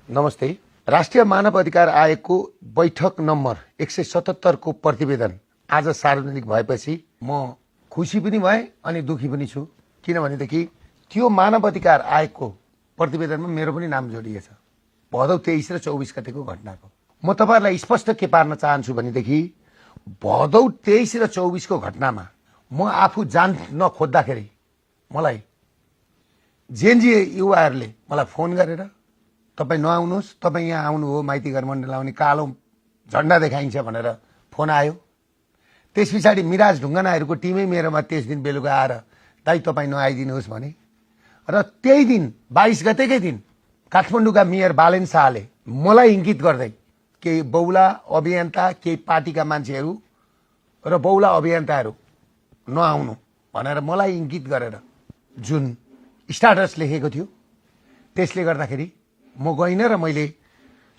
नमस्ते। राष्ट्रिय मानव अधिकार आयोगको बैठक नम्बर 177 को प्रतिवेदन आज सार्वजनिक भएपछि म खुसी पनि भए अनि दुखी पनि छु। किनभनेदेखि त्यो मानव अधिकार आयोगको प्रतिवेदनमा मेरो पनि नाम जोडिएछ भदौ 23 र 24 गतेको घटनाको। म तपाईहरुलाई स्पष्ट के पार्न चाहन्छु भनेदेखि भदौ 23 र 24 को घटनामा म आफू जान नखोज्दाखेरि मलाई जेएनजी युवाहरूले मलाई फोन गरेर तपाई नआउनुस्, तपाई यहाँ आउनु हो माइती घर मण्डल आउने कालो झण्डा देखाइन्छ भनेर फोन आयो। त्यसपछि मिराज ढुङ्गानाहरूको टिमै मेरोमा त्यस दिन बेलुका आएर दाइ तपाई नआइदिनुहोस् भने र त्यही दिन 22 गतेकै दिन काठमाडौँका मेयर बालेन शाहले मलाई इंगित गर्दै केही बौला अभियन्ता केही पार्टीका मान्छेहरू र बौला अभियन्ताहरू नआउनु भनेर मलाई इंगित गरेर जुन स्ट्याटस लेखेको थियो त्यसले गर्दाखेरि म गइन र मैले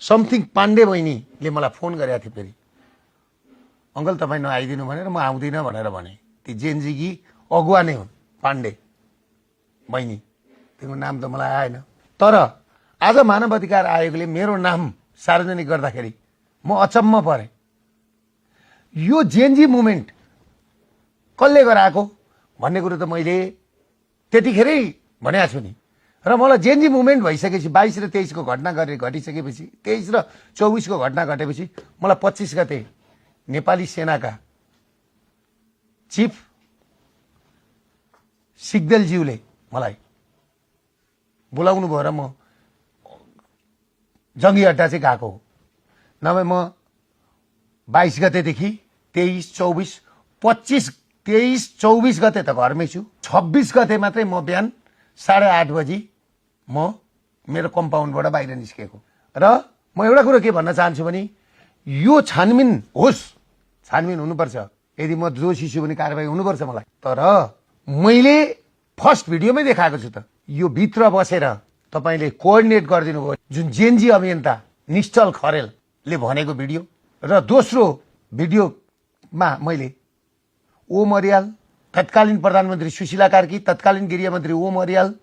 समथिङ पाण्डे बहिनीले मलाई फोन गरेका थिए। फेरि अंकल तपाई नआइदिनु भनेर म आउँदिन भनेर भने। ती जेएनजीकी अगुवा नै हुन् पाण्डे बहिनी, तिम्रो नाम त मलाई आएन। तर आज मानव अधिकार आयोगले मेरो नाम सार्वजनिक गर्दाखेरि म अचम्म परे। यो जेएनजी मुभमेन्ट कसले गराएको भन्ने कुरो त मैले त्यतिखेरै भनेको छु नि। र मलाई जेएनजी मुभमेन्ट भइसकेपछि 22 र 23 को घटना घटिसकेपछि 23 र 24 को घटना घटेपछि मलाई 25 गते नेपाली सेनाका चिफ सिग्देलज्यूले मलाई बोलाउनु भयो र म जंगी अड्डा चाहिँ गएको हो। नभए म 22 गतेदेखि 23, 24, 25, 23, 24 गते त घरमै छु। 26 गते मात्रै म बिहान 8:30 बजी म मेरो कम्पाउन्डबाट बाहिर निस्केको। र म एउटा कुरा के भन्न चाहन्छु भने यो छानबिन होस्, छानबिन हुनुपर्छ। यदि म दोषी छु भने कारबाही हुनुपर्छ मलाई। तर मैले फर्स्ट भिडियोमै देखाएको छु त यो भित्र बसेर तपाईले कोअर्डिनेट गरिदिनु भयो जुन जेएनजी अभियन्ता निश्चल खरेलले भनेको भिडियो। र दोस्रो भिडियोमा मैले ओम अर्याल, तत्कालीन प्रधानमन्त्री सुशीला कार्की, तत्कालीन गृहमन्त्री ओम अर्याल,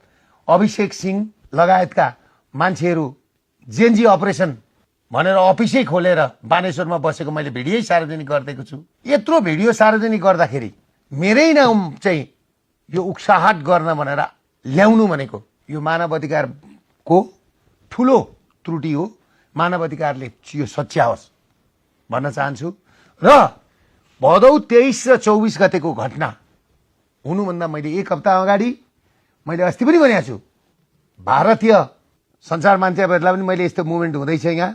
अभिषेक सिंह लगायतका मान्छेहरू जेएनजी अपरेसन भनेर अफिसै खोलेर बानेश्वरमा बसेको मैले भिडियो सार्वजनिक गरिदिएको छु। यत्रो भिडियो सार्वजनिक गर्दाखेरि मेरै नाम चाहिँ यो उक्साहट गर्न भनेर ल्याउनु भनेको यो मानव अधिकारको ठूलो त्रुटि हो। मानव अधिकारले यो सच्याओस् भन्न चाहन्छु। र भदौ 23 र 24 गतेको घटना हुनुभन्दा मैले एक हप्ता अगाडि मैले अस्ति पनि भनेको छु भारतीय संसार मान्छेहरूलाई पनि मैले यस्तो मुभमेन्ट हुँदैछ यहाँ,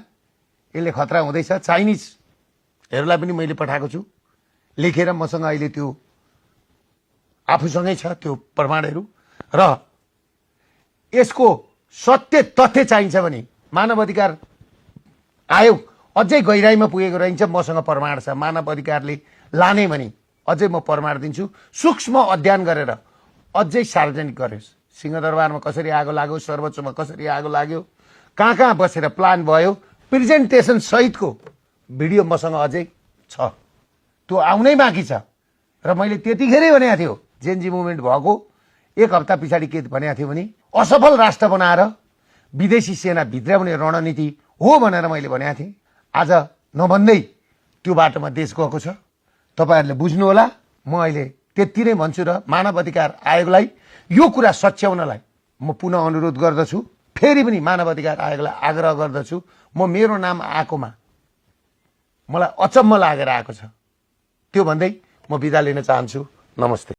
यसले खतरा हुँदैछ, चाइनिजहरूलाई पनि मैले पठाएको छु लेखेर। मसँग अहिले त्यो आफूसँगै छ त्यो प्रमाणहरू। र यसको सत्य तथ्य चाहिन्छ भने मानव अधिकार आयोग अझै गहिराईमा पुगेको रहन्छ। मसँग प्रमाण छ। मानव अधिकारले लाने भने अझै म प्रमाण दिन्छु। सूक्ष्म अध्ययन गरेर अझै सार्वजनिक गर्योस्। सिंहदरबारमा कसरी आगो लाग्यो, सर्वोच्चमा कसरी आगो लाग्यो, कहाँ बसेर प्लान भयो, प्रेजेन्टेसन सहितको भिडियो मसँग अझै छ। त्यो आउनै बाँकी छ। र मैले त्यतिखेरै भनेको थियो जेएनजी मुभमेन्ट भएको एक हप्ता पछाडि के भनेको थियो भने असफल राष्ट्र बनाएर विदेशी सेना भित्राउने रणनीति हो भनेर मैले भनेको थिएँ। आज नभन्दै त्यो बाटोमा देश गएको छ। तपाईहरुले बुझ्नु होला। म अहिले त्यति नै भन्छु र मानव अधिकार आयोगलाई यो कुरा सच्याउनलाई म पुनः अनुरोध गर्दछु। फेरि पनि मानव अधिकार आयोगलाई आग्रह गर्दछु। म मेरो नाम आएकोमा मलाई अचम्म लागेर आएको छ। त्यो भन्दै म बिदा लिन चाहन्छु। नमस्ते।